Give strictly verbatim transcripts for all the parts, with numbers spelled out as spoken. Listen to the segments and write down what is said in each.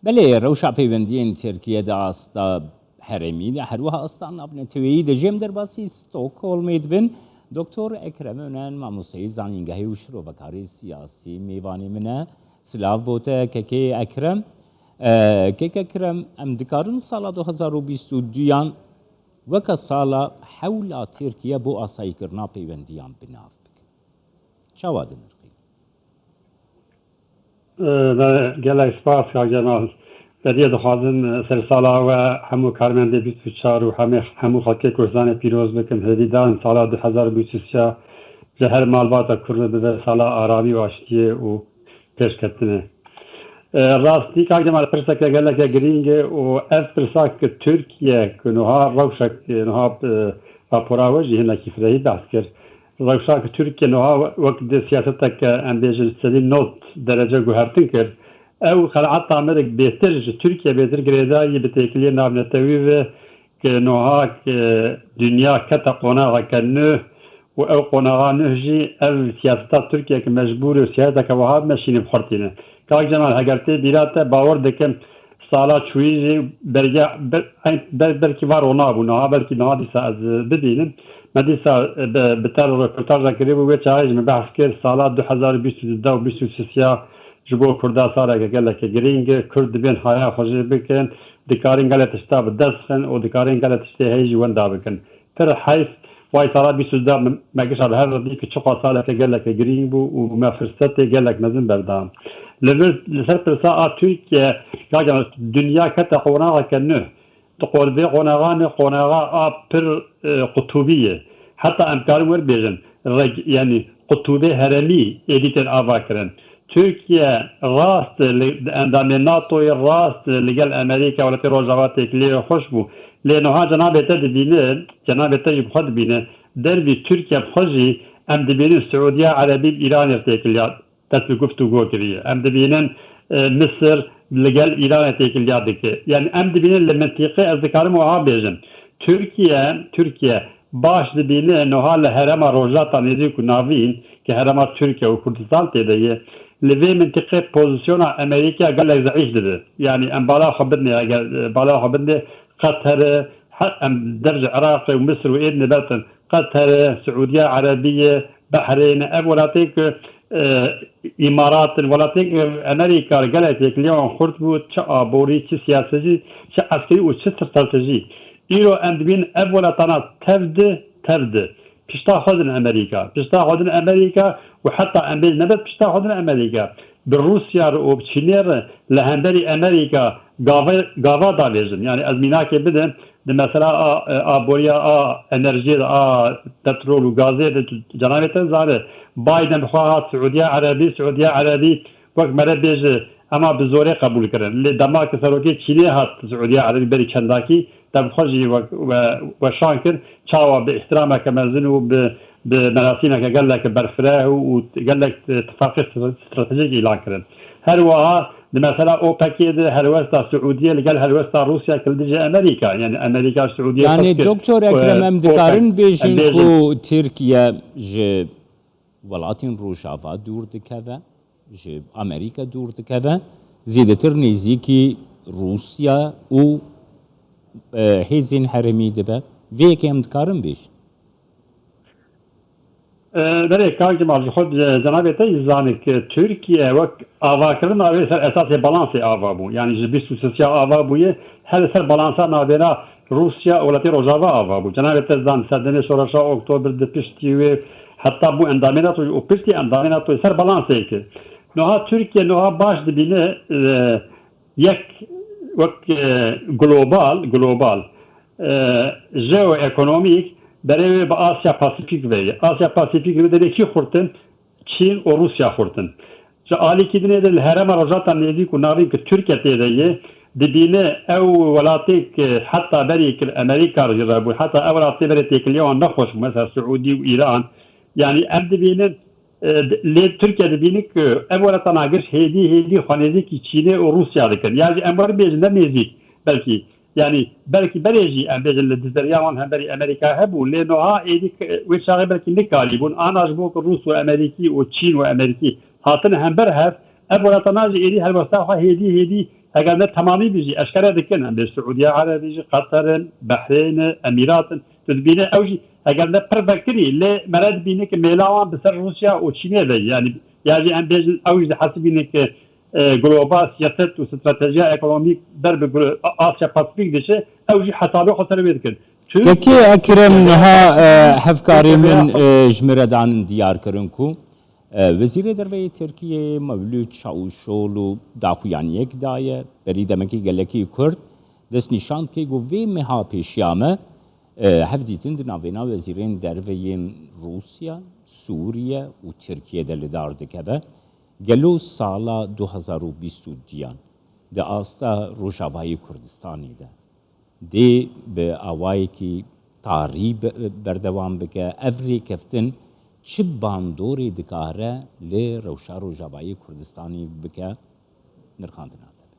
Belê, rewşa peywendiyên Tirkiye di asta herêmî de, her wiha asta navneteweyî de jê em derbasî Stockholmê dibin. Doktor Ekrem Önen, mamosteyê zanîngehê û şirovekarê siyasî mêvanê min e. Silav bo te, kekê Ekrem. E, kek Ekrem, em dikarin sala du hezar û bîst û duyan weke sala hewla Tirkiye bo asayîkirina peywendiyan bi nav bikin. Çawa dinirxîn? Ee, me gelek spas, Kak Cemal. Belê dixwazim, e, sersala we hemû karmendê bîst û çar û hemê, hemû xelkê Kurdistanê pîroz bikim. Hêvîdar im sala du hezar û bîst û sê ji her malbata Kurd bibe sala aramî û aştiyê û pêşketinê. E, rastî, Kak Cemal, pirseke geleke girîng e û ev pirsa ki Tirkiye, ku niha rewşek, e, niha, e, rapora we jî hinekî firehî behs kir. Rewşa ki Tirkiye niha wek di siyaseteke, em bêjin, sedî nod derece guhertin kir, ew xelata me re bêtir ji Tirkiye bêtir girêdayî bi têkiliyê navnetewî ve, ki niha ki dinya kete qonaxeke nû û ew qonaxa nû jî ev siyaseta Tirkiye ki mecbûr û siyaseteke wiha meşîne bi xwe re tîne. Kak Cemal, heger tê bîra te, bawer dikim sala çûyî jî belge, bel-, ber-, belkî va rona bû, niha belkî niha dîsa ez bibînim. Me dîsa bi, bi te re röportaja kirî bû, wê çaxê jî min behs kir, sala du hezar û bîst û du û bîst û sê ji bo Kurda saleke geleke girîng e. Kurd dibên haya xwe jê bikin, dikarin gelek tişta bi dest xin û dikarin gelek tiştê heyî jî wenda bikin. Pir heyf, vay sala bîst û du me gişa li hev re dî ki çiqas saleke geleke girîng bû û me firsetê gelek mezin berdan. Li vir, li ser pirsa a Tirkiye, ya dinya kete qonaxeke nû. Di qor-, vê qonaxa ne qonaxa a pir, e, qutûbî ye. Heta em karin wer bêjin, reg-, yanî qutûbê heremî êdî tên ava kirin. Tirkiye rast li, di endamê NATOyê, rast li gel Amerîka, welatê Rojava têkiliyê xweş bû. Lê niha cenabê te dibîne, cenabê te jî bi xwe dibîne, dervî Tirkiye bi xwe jî em dibînin Siûdiya Erebî bi Îranê têkiliya dest bi guftûgo kiriye. Em dibînin, e, Misir li gel Îranê têkiliya dike. Yani em dibînin li mintîqê, ez dikarim wiha bêjim. Tirkiye, Tirkiye baş dibîne niha li herêma Rojhilata Nêzîk û Navîn, ki herêma Tirkiye û Kurdistan tê de ye, li vê mintîqê pozîsyona Amerîka gelek zeîf dibe. Yani em bala xwe bidinê, eger, e, bala xwe bidinê, Qeter e, he-, em dev ji Iraqê û Misir û êdî bertin. Qeter e, Siûdiya Erebî ye, Behrêyn e, ev welatên ku, e, Îmarat in, welatên ku Amerîka li gelek têkiliya wan xurt bû, çi aborî, çi siyasî, çi eskerî û çi stratejî. Îro em dibînin ev welatana tev di, tev di. Pişta xwe din Amerîka. Pişta xwe din Amerîka û heta em bêjin nebet pişta xwe din Amerîka. Bi Rûsya re û bi Çînê re li hemberî Amerîka gava, gava davêjin. Yani ez mînakê bidim, di mesela a, a boriya a enerjiyê de, a petrol û gazê de tu cenabê te zane, Biden bi xwe hat Siûdiya Erebî, Siûdiya Erebî wek mere bêje, ema bi zorê qebûl kirin. Lê dema ki serokê Çînê hat Siûdiya Erebî berî çendakî, te bi xwe jî we, we, weşan kir, çawa bi îhtirameke mezin û bi, bi merasîmeke gelek berfireh û, û gelek tifaqê stratejîk îlan kirin. Her wiha di mesela OPECê de helwesta Siûdiyê li gel helwesta Rûsya kil dijî Amerîka, yani Amerîka Siûdiyê Yani, Doktor Ekrem, em dikarin bêjin ku Tirkiye ji welatên Rojava dûr dikeve, ji Amerîka dûr dikeve, zêdetir nêzîkî Rûsya û, e, hêzên herêmî dibe. Vê yekê em dikarin bêjin. E, belê, Kak Cemal, ji xwe ce-, cenabê te jî zanî ki Tirkiye wek avakirina wê ser esasê balansê ava bû. Yani ji bîst û sisiya ava bûye, her li ser balansa navbêna Rûsya û welatê Rojava ava bû. Cenabê te zan, serdemê şoreşa Oktober di piştî wê heta bû endamê NATO û piştî endamê NATO ser balansê kir. Niha Tirkiye niha baş dibîne, e, yek wek, e, global, global, e, jeoekonomîk berê wê bi Asya Pasifîk ve ye. Asya Pasifîk ve derê kî xurtin? Çîn û Rûsya xurtin. Ji alîkî dinê de li herêma Rojhilata Nêzîk û Navîn ki Tirkiye tê de ye, dibîne ew welatê ki heta berî ki li Amerîka re jî re bû, heta ew welatê berê têkiliya wan nexweş bû, mesela Siûdî û Îran. Yanî em dibînin, e, lê Tirkiye dibîne ku ev welatana giş hêdî hêdî xwe nêzîkî Çînê û Rûsya dikin. Ya jî em werin bêjin ne nêzîk, belkî, yanî belkî berê jî em bêjin li dizeriya wan hemberî Amerîka hebû, lê niha êdî wê çaxê belkî nikarîbûn. Ana ji bo ku Rûs û Amerîkî û Çîn û Amerîkî hatine hember hev, ev welatana jî êdî helwesta xwe hêdî hêdî Eger ne temamî bî jî eşkere dikin, em bê Siûdiya Erebî jî, Qeter in, Behrêyn e, Emîrat in. Tu dibîne ew jî, eger ne pir vekirî, lê mere dibîne ki mêla wan bi ser Rûsya û Çînê ve, yanî, ya jî em bêjin ew jî dihesibîne ki, e, global siyaset û stratejiya ekonomîk ber bi glo-, Asya Pasifîk diçe, ew jî hesabê xwe ser wê dikin. Kekê Ekrem, niha, e, hevkarê min, e, ji min re dan diyar kirin ku, e, Wezîrê Derve yê Tirkiyeyê Mevlût Çavuşoglu daxuyaniyek daye. Berî demekî gelekî Kurd destnîşan dike ku vê meha pêşiya me, e, hevdîtin di navbêna wezîrên derve yên Rûsya, Sûriye û Tirkiye de li dar dikeve. Gelo sala du hezar û bîst û duyan di asta Rojavayê Kurdistanê de dê bi awayekî tarî be-, berdewam bike? Ev rêkeftin çi bandorê dikare li rewşa Rojavayê Kurdistanê bike? Nirxandina te be.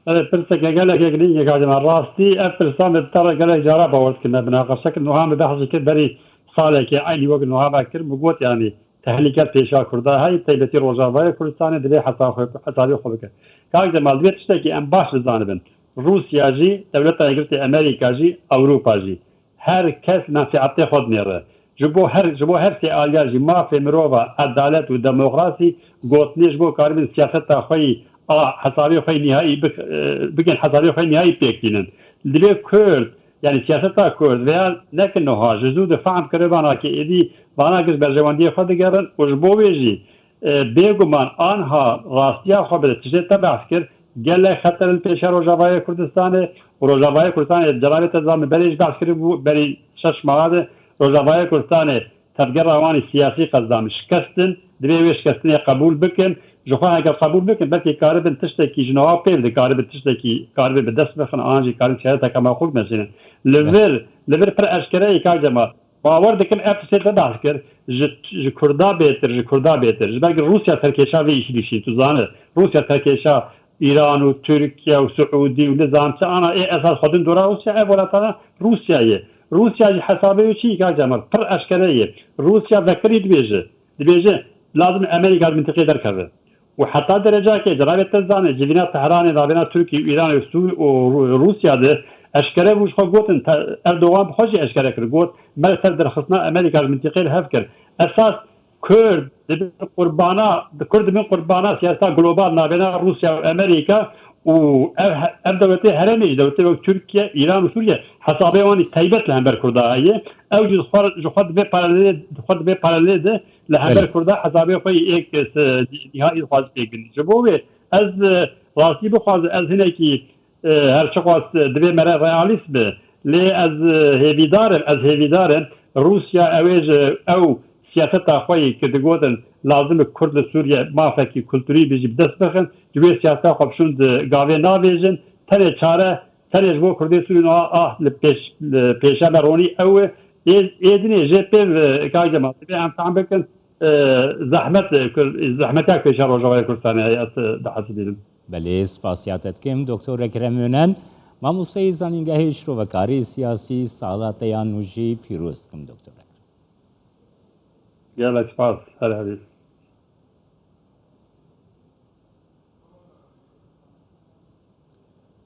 Belê, pirseke gelek girîng e, kacim. Rastî ev pirsa me bi te re gelek cara bawer dikim. Me binaqeşe kir, niha me behs jî kir, berî salekê eynî wek niha me kir, min got, yanî, tehlîke pêşa Kurda heye, taybetî Rojavayê Kurdistanê divê hesa xwe, hesabê xwe bike. Kak Cemal, divê tiştekî em baş bizanibin. Rûsya jî, Dewleta Yekgirtî Amerîka jî, Ewropa jî, her kes menfeetê xwe dinêre. Ji bo her, ji bo her sê aliya jî mafê mirova, edalet û demokrasî gotinê ji bo karibin siyaseta xwe yî a hesabê xwe yî nihayî bik-, e, bikin hesabê xwe yî nihayî pêk tînin. Divê Kurd, yanî siyaseta Kurd veya ne ki niha, ji zû de fehm kiribana ki êdî vana giş berjewendiyê xwe digerin û ji bo wê jî, e, bêguman anha rastiya xwe bide. Tiştê te behs kir, gelek xeter li pêşa Rojavayê Kurdistanê û Rojavayê Kurdistanê, cenabê te zanî berê jî behs kiribû, berî şeş meha de Rojavayê Kurdistanê tevgera wan ê siyasî qezdan şikestin, divê wê şikestinê qebûl bikin. Ji xwe heger qebûl bikin, belkî karibin tiştekî ji nava pêl dikaribin tiştekî karibin bi dest bixin, an jî karibin şereteke maqûl meşînin. Li vir, li vir pir eşkere ye, kak Cemal. Bawer dikim ev tiştê te behs kir, ji, ji Kurda bêtir, ji Kurda bêtir. Ji ber ku Rûsya serkêşa vê îşî dişî, tu zane. Rûsya serkêşa Îran û Tirkiye û Siûdî û nizam çi ana ê esas xwedin dora Rûsya, ev welatana Rûsya ye. Rûsya jî hesabê wê çi ye, kak Cemal? Pir eşkere ye. Rûsya vekirî dibêje. Dibêje, lazim e Amerîka ji mintîqê derkeve. Û heta derecakê, cenabê te zane, civîna Tehranê, navêna Tirkî û Îranê û Sû-, û Rû-, Rûsya de eşkere bû, ji xwe gotin, te-, Erdogan bi xwe jî eşkere kir, got, me li ser derxistina Amerîka ji mintîqê li hev kir. Esas Kurd dibin qurbana, Kurd dibin qurbana siyaseta global navêna Rûsya û Amerîka û ev he-, ev dewletê herêmê jî, dewletê wek Tirkiye, Îran û Sûriye hesabê wan î taybet li hember Kurda heye. Ew jî xwe, ji xwe di vê paralelê, xwe di vê paralelê de li hember Belê. Kurda hesabê xwe yê êk, e, nihayî dixwaze pêk bînin. Ji bo wê ez, e, rastî bixwazim, ez hinekî, e, her çiqas, e, divê mere realîst be, lê ez, e, hêvîdar im, ez hêvîdar im Rûsya ew ê ji ew siyaseta xwe yê ki digotin lazim e Kurd li Sûriye mafekî kulturî bijî bi dest bixin, ji wê siyaseta xwe bişûn di gavê navêjin, tenê çare, tenê ji bo Kurdê Sûrî niha ah li pêş, li pêşe me ronî ew e. Ê, ê dinê jê pê ve, kak Cemal, divê em fehm bikin, e, zehmet, e, Kur-, zehmeta pêşa Rojavayê Kurdistanê heye, ez, e, dihesibînim. Belê, spasiya te dikim, Doktor Ekrem Önen, mamosteyê zanîngehê, şirovekarê siyasî, sala te ya nû jî pîroz dikim, Doktor Ekrem. Gelek spas, her hebî.